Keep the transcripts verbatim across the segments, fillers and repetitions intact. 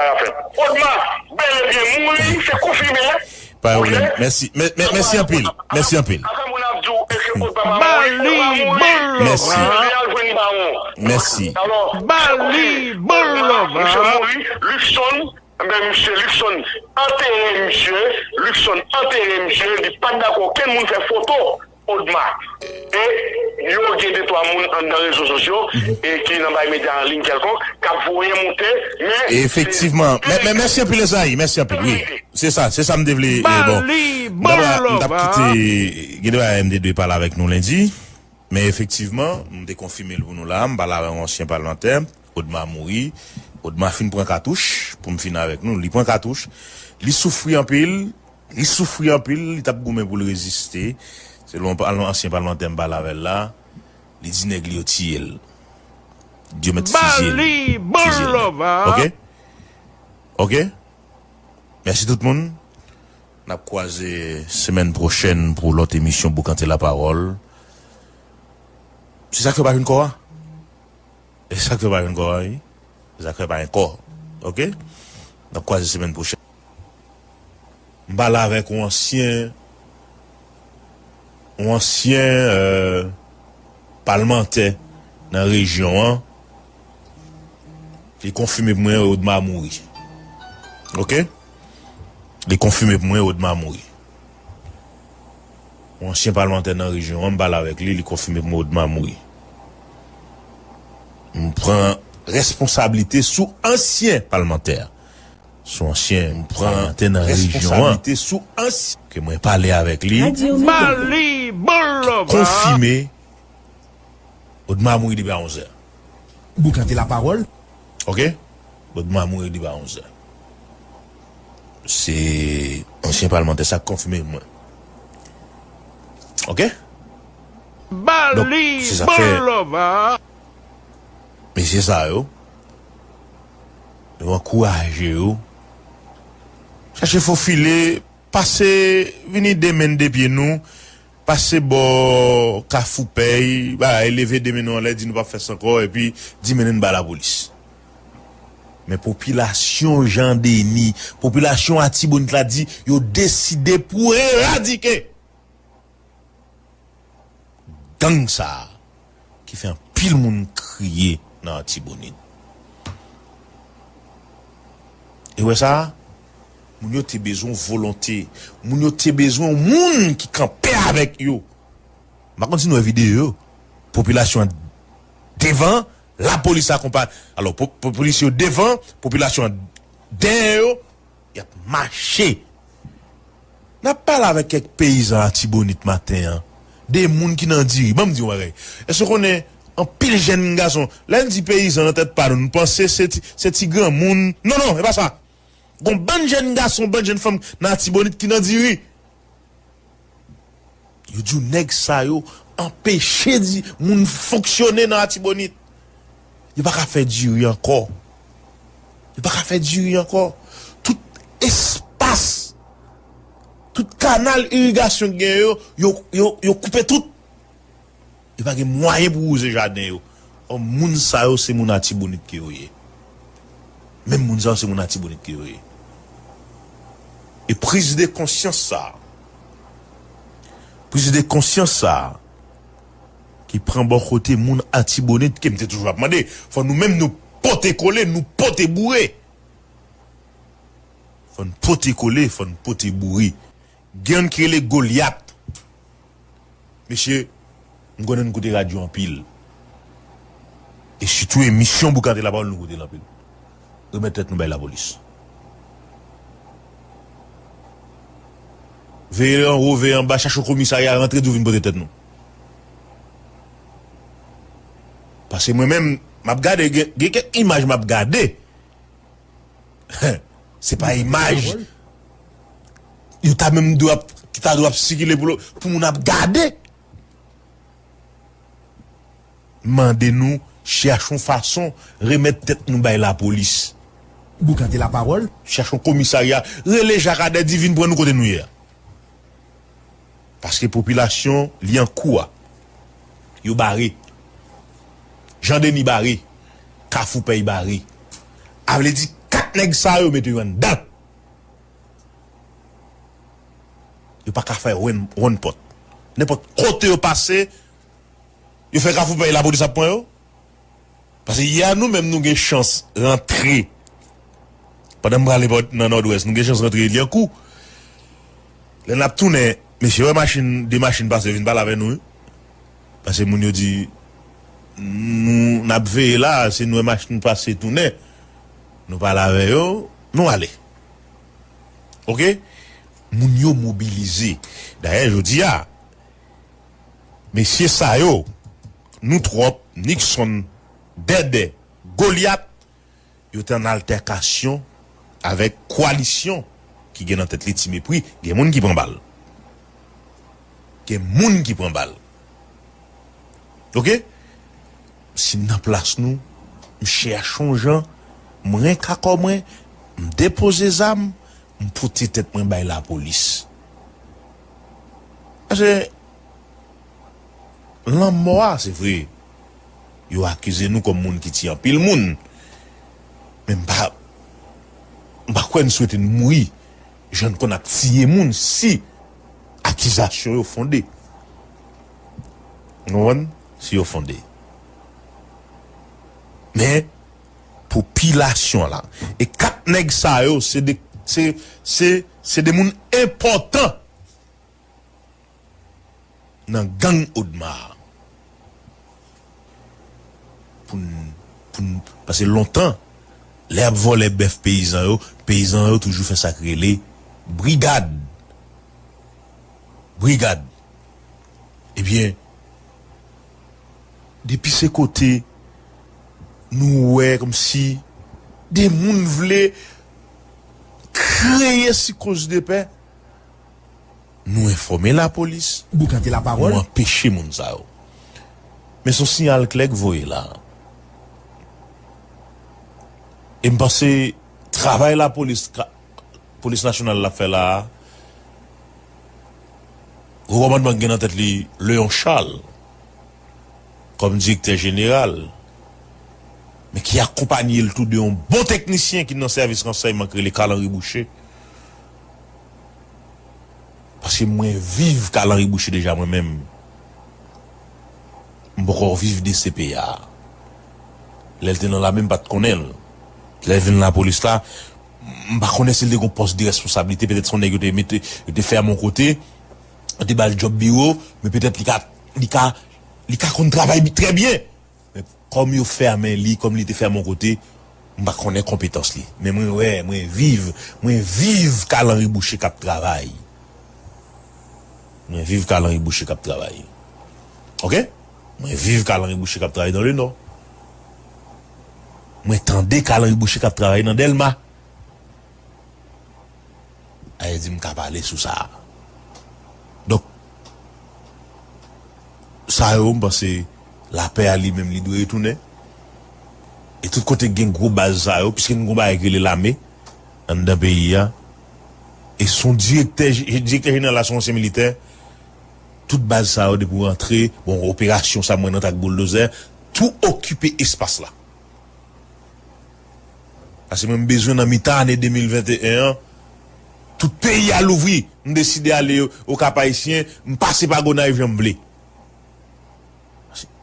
Odma bèl e byen mouri, se konfime. Pa gen pwoblèm. Mèsi. Mè- mè- Mèsi anpil. Mèsi anpil. Afè moun ap di w, èske Odma pa mouri? Odma mouri. Mèsi. Li al jwenn bawon. Mèsi. Alò, Bali Odma, misye mouri, Luckson, men misye Luckson antere misye, Luckson antere misye, li pa t dakò okenn moun fè foto Odma. E yo gen de twa moun anndan rezo sosyo e ki nan bay medya an liy kèlkonk k ap voye monte, men efektivman. Mè- mè- mèsi anpil, Ezayi. Mèsi anpil. Wi. Se sa, se sa m te vle. E, bon. M t ap, m t ap kite, gen de bagay m te dwe pale avèk nou lendi. Men efektivman, m te konfime l pou nou la. M pale avè yon ansyen palmantè. Odma mouri. Odma fin pran katouch, pou m fini avèk nou. Li pran katouch. Li soufri anpil. Li soufri anpil, li t ap goumen pou l reziste. Selon pal- ansyen palmantè m pale avè l la, li di nèg li yo tiye l. Di yo mèt fizye l. Fizye l. Oke? Oke? Mèsi tout moun. N ap kwaze semèn pwochèn pou lòt emisyon Boukante Lapawòl. Se sa k fè w pa jwenn kò a? E sa k fè w pa jwenn kò a, wi. Se sa k fè w pa jwenn kò. Oke? N ap kwaze semèn pwochèn. M pale avèk yon ansyen, yon ansyen, euh, palmantè nan rejyon an. Li konfime pou mwen Odma mouri. Oke? Li konfime pou mwen Odma mouri. Yon ansyen palmantè nan rejyon an, m pale avèk li, li konfime pou mwen Odma mouri. M pran responsablite sou ansyen palmantè a. Sou ansyen palmantè nan rejyon an. Ke mwen pale avèk li. Konfime. Odma mouri depi a onz è. Boukante Lapawòl. Oke? Odma mouri depi a onz è. Se ansyen palmantè sa k konfime mwen. Oke? Donk, se sa k fè mesye sa yo, yo ankouraje yo. Chache fofile, pase, vini de men de pye nou. Pase bò Kafou Pèy, bagay, leve de men nou anlè, di nou p ap fè sa ankò, epi di mennen n ba lapolis. Men popilasyon Jan Deni, popilasyon Atibonit la di yo deside pou eradike gang sa a ki fè anpil moun kriye nan Atibonit. E wè sa? Moun yo te bezwen yon volonte. Moun yo te bezwen yon moun ki kanpe avèk yo. M pa konn si nou wè videyo yo. Popilasyon an devan, lapolis akonpay. Alò, po- po- polisye yo devan, popilasyon an dèyè yo, y ap mache. N ap pale avèk kèk peyizan Atibonit maten an. De moun ki nan diri. Ban m di yon bagay. Èske w konnen anpil jèn gason, lè n di peyizan nan tèt pa nou, nou panse se ti, se ti granmoun. Non, non, e pa sa. Gon bann jèn gason, bann jèn fanm nan Atibonit ki nan diri. Yo di w nèg sa yo anpeche di moun fonksyone nan Atibonit. Yo pa ka fè diri ankò. Yo pa ka fè diri ankò. Tout espas, tout kanal irigasyon k gen yo, yo, yo, yo koupe tout. Yo pa gen mwayen pou wouze jaden yo. Ò, moun sa yo, se moun Atibonit ke yo ye. Menm moun sa yo, se moun Atibonit ke yo ye. E priz de konsyans sa a, priz de konsyans sa a, ki pran bò kote moun Atibonit, ke m te toujou ap mande, fò nou menm nou pote kole, nou pote boure. Fò n pote kole, fò n pote boure. Gen youn ki rele Golyat. Mesye, m konnen n koute radyo anpil. E sitou emisyon Boukante Lapawòl, nou koute l anpil. Remèt tèt nou bay lapolis. Veye anwo, veye anba, chache yon komisarya, rantre di w vin pote tèt nou. Paske mwen menm, m ap gade, gen, gen kèk imaj m ap gade. Se pa imaj yo ta menm dwe ap, ki ta dwe ap sikile pou, pou moun ap gade. Mande nou, chache yon fason, remèt tèt nou bay lapolis. Boukante Lapawòl. Chache yon komisarya, rele Jakadè, di vin pran nou kote nou ye a. Paske popilasyon Lyankou a, yo bare. Jan Deni bare. Kafou Pèy bare. A vle di, kat nèg sa yo mete yo anndan. Yo pa ka fè wonn, wonn pòt. Nenpòt kote yo pase, yo fè Kafou Pèy, lapolis ap pran yo. Paske yè nou menm nou gen chans rantre. Pandan m prale bò nan Nòdwès, nou gen chans rantre Lyankou. Lè n ap tounen, mesye wè machin, de machin pase, yo vin pale avè nou, wi. Paske moun yo di, nou, n ap veye la, si nou wè machin pase tounen, nou pale avè yo, nou ale. Oke? Moun yo mobilize. Dayè, jodi a, mesye sa yo, nou twòp, Nixon, Dèdè, Golyat, yo te an altèkasyon avèk kowalisyon ki gen nan tèt li Ti Mepri. Gen moun ki pran bal. Gen moun ki pran bal. Oke? Si m nan plas nou, m chèche yon jan, m renk akò mwen, m depoze zam, m pote tèt mwen bay lapolis. Paske lanmò a, se vre, yo akize nou kòm moun ki tiye anpil moun. Men m pa, m pa kwè n swete n mouri jan n konn ap tiye moun si akizasyon yo fonde. Ou konprann? Si yo fonde. Men, popilasyon la, e kat nèg sa yo, se de, se, se, se de moun enpòtan nan gang Odma a. Pou n, pou n, paske lontan, lè y ap vòlè bèf peyizan yo, peyizan yo toujou fè sa k rele brigad. Brigad. Ebyen, depi se kote nou wè kòmsi de moun vle kreye sikoz de pè, nou enfòme lapolis, Boukante lapawòl. Nou anpeche moun sa yo. Men se yon siyal klè k voye la. E m panse travay lapolis, ka- Polis Nasyonal la fè la a, gwo kòmandman ki gen nan tèt li Léon Charles kòm direktè jeneral, men ki akonpanye l tou de yon bon teknisyen ki nan sèvis ransèyman ki rele Carl Henry Boucher. Paske mwen viv Carl Henry Boucher deja mwen menm. M poko viv D C P A. Lè l te nan lame, m pa t konnen l. Lè l vin lapolis la, m pa konnen si l te gon pòs de responsablite, petèt se yon nèg yo te mete, yo te fèmen yon kote, yo te ba l djòb biwo, men petèt li ka, li ka, li ka konn travay bi- trè byen. Men kòm yo fèmen li, kòm li te fèmen yon kote, m pa konnen konpetans li. Men mwen wè, mwen viv, mwen viv Carl Henry Boucher k ap travay. Mwen viv Carl Henry Boucher k ap travay. Oke? Mwen viv Carl Henry Boucher k ap travay nan Lenò. Mwen tande Carl Henry Boucher k ap travay nan Dèlma. Sa vle di m ka pale sou sa. Donk, sa yo, m panse lapè a li menm, li dwe retounen. E tout kote gen gwo baz sa yo, piske nou gon bagay ki rele lame anndan peyi a. E se yon direktè, direktè jeneral la se yon ansyen militè. Tout baz sa yo, depi w rantre, bon, operasyon sa mwen nan ak bouldozè, tou okipe espas la. Paske mwen m bezwen nan mitan ane de mil venteyen an, tout peyi a louvri. M deside ale Okap Ayisyen, m pase pa Gonayiv jan m vle.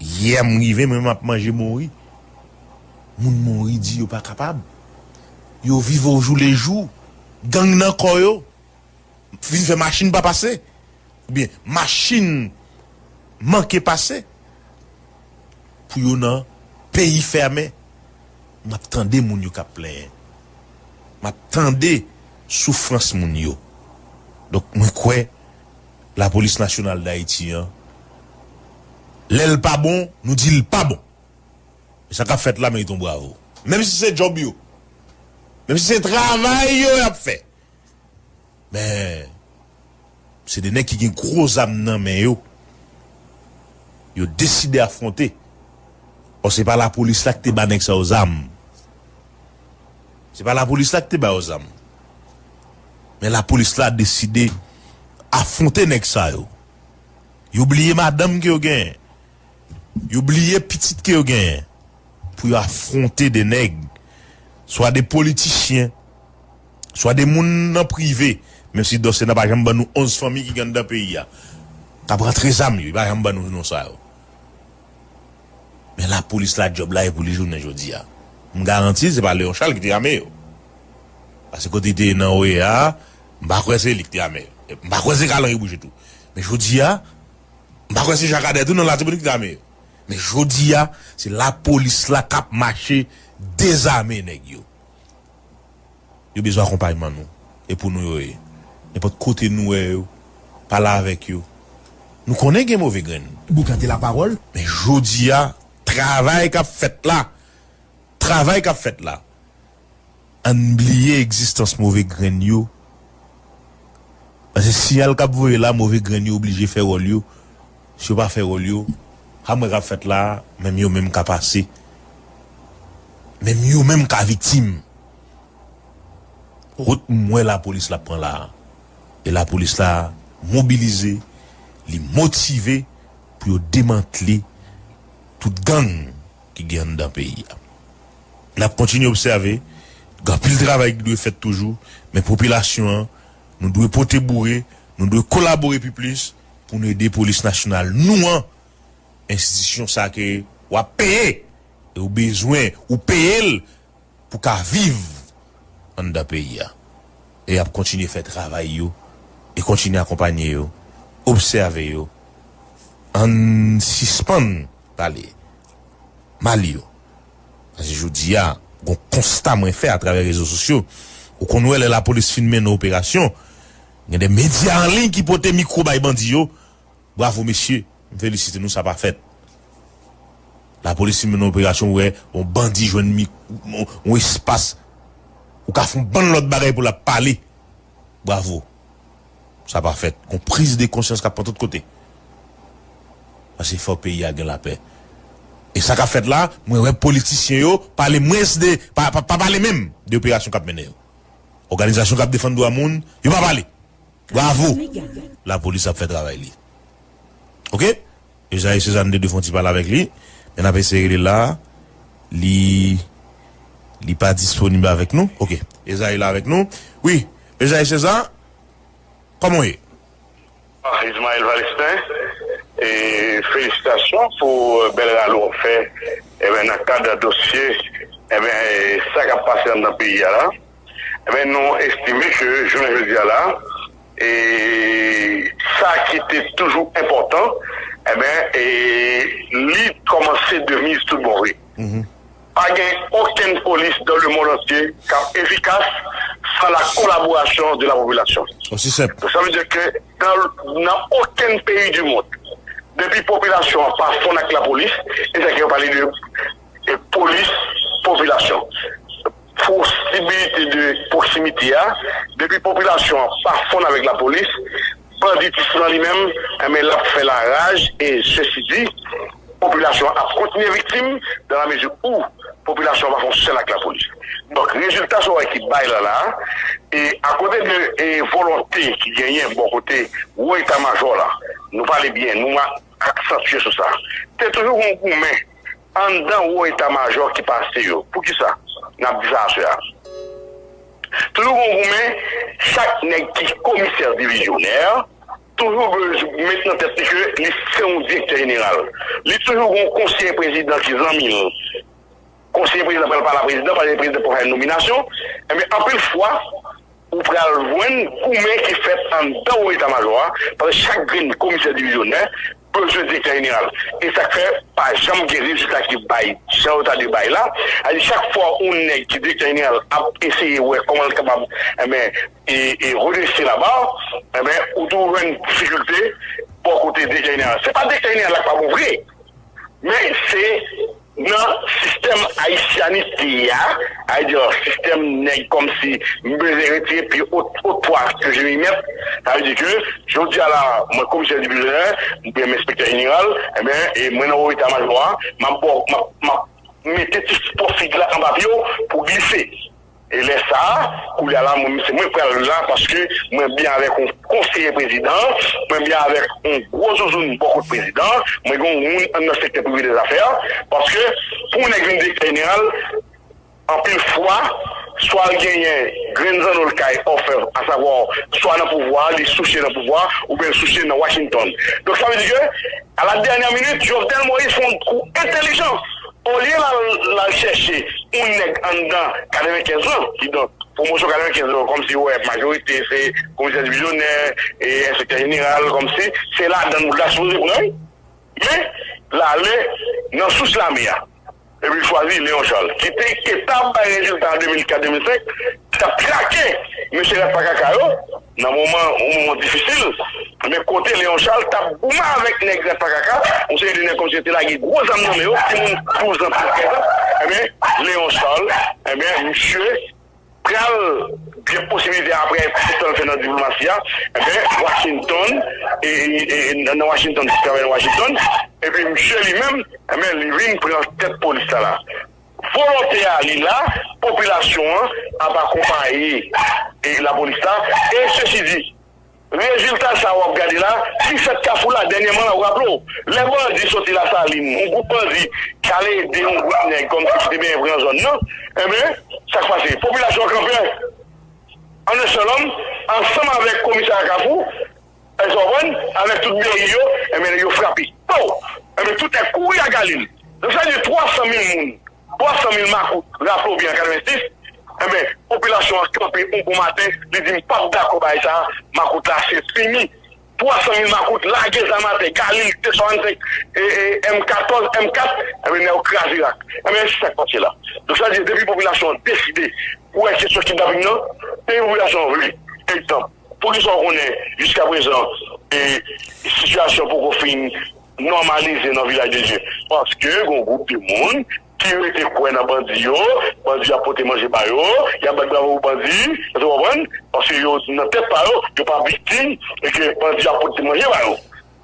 Yè m rive, mwen m ap manje mori. Moun mori di yo pa kapab. Yo viv o jou le jou. Gang nan kò yo. Vin fè machin pa pase. Oubyen machin manke pase. Pou yo nan peyi fèmen. M ap tande moun yo k ap plenyen. M ap tande soufrans moun yo. Donk, mwen kwè Lapolis Nasyonal d Ayiti an, lè l pa bon, nou di l pa bon. E sa k ap fèt la merite yon bravo. Menm si se djòb yo. Menm si se travay yo y ap fè. Men, se de nèg ki gen gwo zam nan men yo. Yo deside afwonte. Ò, se pa lapolis la ki te ba nèg sa yo zam. Se pa lapolis la ki te ba yo zam. Men lapolis la deside afwonte nèg sa yo. Yo bliye madanm ke yo genyen. Yo bliye pitit ke yo genyen. Pou yo afwonte de nèg swa de politisyen, swa de moun nan prive, menm si Dòsè nan pa janm ban nou onz fanmi ki gen anndan peyi a, k ap rantre zam yo, li pa janm ban nou non sa yo. Men lapolis la, djòb la e pou li jounen jodi a. M garanti l se pa Leon Charles ki te ame yo. Paske kote li te ye nan O E A a, m pa kwè se li ki te ame yo. M pa kwè se Carl Henry Boucher tou. Men jodi a, m pa kwè se Jakadè tou nan Latibonit ki te ame yo. Men jodi a, se lapolis la k ap mache dezame nèg yo. Yo bezwen akonpayman nou. E pou nou yo ye. Nenpòt kote nou wè yo, pale avèk yo. Nou konnen gen move grenn. Boukante lapawòl. Men jodi a, travay k ap fèt la, travay k ap fèt la, ann bliye egzistans move grenn yo. Paske siyal k ap voye la, move grenn yo oblije fè wòl yo. Si yo pa fè wòl yo, sa m wè k ap fèt la a, menm yo menm ka pase. Menm yo menm ka viktim. Wout m wè lapolis la pran la a. E lapolis la mobilize, li motive pou yo demantle tout gang ki gen anndan peyi a. N ap kontinye obsève, gen anpil travay ki dwe fèt toujou, men popilasyon an, nou dwe pote boure, nou dwe kolabore pi plis pou nou ede polis nasyonal nou an, enstitisyon sa ke w ap peye, e ou bezwen, ou peye l pou ka viv anndan peyi a. E y ap kontinye fè travay yo, e kontinye akonpanye yo, obsève yo. Ann sispann pale mal yo. Paske jodi a, gon konsta mwen fè atravè rezo sosyo. Ou konn wè lè lapolis fin mennen operasyon, gen de medya an liy ki pote mikwo bay bandi yo. Bravo mesye, m felisite nou, sa pa fèt. Lapolis fin mennen operasyon, ou wè yon bandi jwenn mi, yon, yon espas, ou ka fè yon bann lòt bagay pou l ap pale. Bravo. Sa pa fèt. Gon priz de konsyans k ap pran tout kote. Paske fò peyi a gen lapè. E sa k ap fèt la, mwen wè politisyen yo pale mwens de, pa, pa, pa pale menm de operasyon k ap mennen yo. Òganizasyon k ap defann dwa moun, yo pa pale. Bravo! Lapolis ap fè travay li. Oke? Ezayi Seza, n te dwe fè yon ti pale avèk li, men n ap eseye rele l la. Li, li pa disponib avèk nou. Oke. Ezayi la avèk nou. Wi, Ezayi Seza, kòman w ye? Ah, Ismaël Valestin, e felisitasyon pou, euh, bèl rale w ap fè, e ben, nan kad dosye, e ben, e sa k ap pase anndan peyi a la. E ben, nou estime ke jounen jodi a la, e sa ki te toujou enpòtan, e ben, e li kòmanse de miz tout bon vre. Mhm. Pa gen okenn polis dans le monde entier k ap efikas san la kolaborasyon de la popilasyon. Osi senp. Sa vle di ke nan, nan okenn peyi di mond, depi popilasyon an pa fonn ak lapolis, e sa ke yo pale de, de polis popilasyon. Posibilite de pwoksimite a, depi popilasyon an pa fonn avèk lapolis, banditis lan li menm, enben, l ap fè laraj, e sesi di, popilasyon an ap kontinye viktim, dans la mesure où popilasyon an pa fè yon sèl ak lapolis. Donk, rezilta sa w wè ki bay la la, e akote de, e volonte ki genyen bò kote wo eta majò la, nou pale byen, nou ma-, aksantye sou sa. Te toujou gon goumen anndan wo eta majò ki pase yo. Poukisa n ap di sa aswè a? Toujou gon goumen, chak nèg ki komisè divizyonè, toujou bezwen met nan tèt li ke li se yon direktè jeneral. Li toujou gon konseye prezidan ki zanmi l. Konseye prezidan pral pale a prezidan, paske prezidan pral fè nominasyon. Enben, anpil fwa, ou pral jwenn goumen ki fèt anndan wo eta majò a, paske chak grenn komisè divizyonè bezwen direktè jeneral. E sa k fè pa janm gen rezilta ki bay, jan yo ta dwe bay la. Sa di chak fwa yon nèg ki direktè jeneral ap eseye wè kòman l kapab, enben, e, e redrese laba, enben, ou toujou jwenn difikilte bò kote direktè jeneral. Se pa direktè jeneral la k pa bon vre, men se nan sistèm ayisyanite a, sa vle di sistèm nèg kòmsi m bezwen retire pye o, o twa ke je m'y mèt, sa vle di ke jodi a la, mwen komisè divizyonè, oubyen m enspektè jeneral, enben, e mwen nan wo eta majò a, m ap ba w, m ap, m ap mete ti spò fig la anba pye w pou glise. E lè sa a, koulye a la, mwen, se mwen k pral la paske mwen byen avèk yon konseye prezidan, mwen byen avèk yon gwo zouzoun bò kot prezidan, mwen gen yon moun anndan sektè prive dèzafè, paske pou yon nèg vin direktè jeneral, Anpil fwa, swa l genyen grenn zanno l kay offer, asavwa, swa nan pouvwa a, li souche nan pouvwa a, oubyen l souche nan Washington. Donk, sa vle di ke, à la dernière minute, Jovenel Moïse fè yon kou entèlijan. Olye l al, l al chèche yon nèg anndan katrevenkenz lan, kidonk, pwomosyon katrevenkenz lan, kòmsi, wè, majorite se komisè divizyonè, e enspektè jeneral, kòmsi, se ladan l la sipoze pran, wi. Men, l ale nan sous lame a. Epi l chwazi Léon Charles, ki te gentan bay rezilta an de mil kat, de mil senk, t ap trake mesye Ratpakaka yo, nan moman, yon moman difisil. Men kote Léon Charles t ap goumen avèk nèg Ratpakaka, yon seri de nèg kòmsi yo te lage gwo zam nan men yo, timoun douz an, trèz an, enben, Léon Charles, enben, misye pral gen posibilite apre tout sa l fè nan diplomasi a, enben, Washington, e, e, e, nan Washington, travay nan Washington, epi misye li menm, enben, li vin pran tèt polis la la. Volonte a li la, popilasyon an ap akonpaye, e, lapolis la, e sesi di, rezilta sa w ap gade la, li fèt Kafou la dènyèman la, w raple w, lè bandi soti Lasalin, yon gwoup bandi k al ede yon gwoup nèg kòmsi ki te benyen pran zòn nan, enben, sa k pase? Popilasyon an kanpe an en sèl òm, ansanm avèk komisè a Kafou, èske w konprann? Avèk tout B I yo, enben, yo frape. Po! Enben, tout nèg kouri ak Galil. Donk, sa vle di twa san mil moun, twa san mil makout, raple w byen, an katrevensis, enben, popilasyon an kanpe yon bon maten, li di, "M p ap dakò bagay sa a, makout la, se fini." Twa san mil makout lage zam atè, Galil, T swasannsenk, e, e, M katòz, M kat, enben, nèg yo kraze rak. Enben, se sa k pase la. Donk, sa vle di, depi popilasyon an deside pou wè kesyon kidnaping nan, depi popilasyon an vle, egzanp, poukisa w konnen jiskaprezan, e, sitiyasyon poko fin nòmalize nan Vilaj de Dye? Paske gon gwoup de moun ki rete kwè nan bandi yo, bandi yo ap pote manje ba yo, y ap bat bravo pou bandi, èske w konprann? Paske yo, nan tèt pa yo, yo pa viktim, e ke bandi yo ap pote manje ba yo.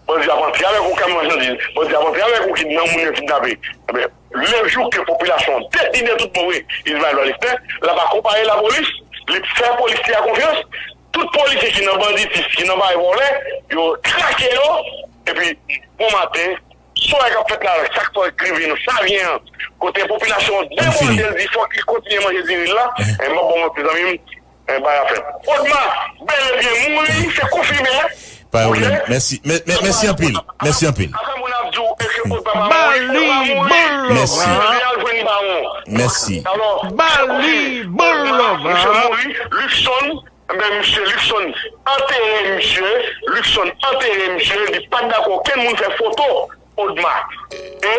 Bandi ap antre avèk yon kamyon machandiz, bandi ap antre avèk yon kid-, nan moun yo kidnape. Enben, le jou ke popilasyon an deside tout bon vre, Ismaël Valestin, l ap akonpaye lapolis, li fè polisye a konfyans, tout polisye ki nan banditis, ki nan bagay vòlè, yo trake yo, epi bon maten, sa k ap fèt la, sa k fè rive nan Savyen an, kote popilasyon an debòde, l di fòk li kontinye manje diri l la, enben, m ap ba w mwen, mezanmi, enben, bagay ap fèt. Odma, bèl e byen mouri, se konfime. Pa gen pwoblèm. Mèsi. Mè-, mè-, mèsi anpil. Mèsi anpil. Afè moun ap di w, èske Odma pa mouri? Li pa mouri. Mèsi. Li al jwenn bawon. Mèsi. Alò, Bali, bon love, misye mouri, Luckson, enben, misye Luckson antere misye, Luckson antere misye, li pa t dakò okenn moun fè foto Odma. E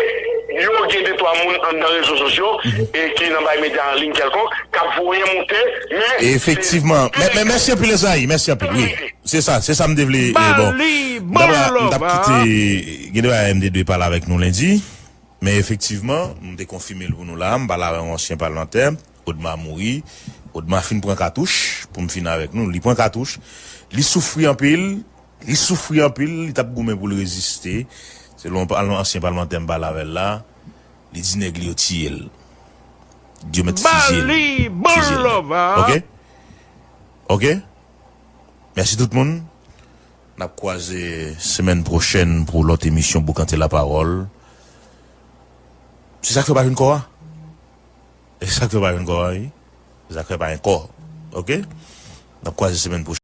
yo gen de twa moun anndan rezo sosyo e ki nan bay medya an liy kèlkonk k ap voye monte, men efektivman. Mè, mè, mèsi anpil, Ezayi. Mèsi anpil. Wi. Se sa, se sa m te vle, e, bon. M t ap, m t ap kite, gen de bagay m te dwe pale avèk nou lendi. Men efektivman, m te konfime l pou nou la. M pale avè yon ansyen palmantè. Odma mouri. Odma fin pran katouch, pou m fini avèk nou. Li pran katouch. Li soufri anpil. Li soufri anpil. Li t ap goumen pou l reziste. Selon pal-, ansyen palmantè m pale avè l la, li di nèg li yo tiye l. Yo mèt fiziye l. Fiziye l. Ok? Ok? Mèsi tout moun. N ap kwaze semèn pwochèn pou lòt emisyon Boukante Lapawòl. Se sa k fè w pa jwenn kò a? E sa k fè w pa jwenn kò a, wi? Se sa k fè w pa jwenn kò. Ok? N ap kwaze semèn pwochèn.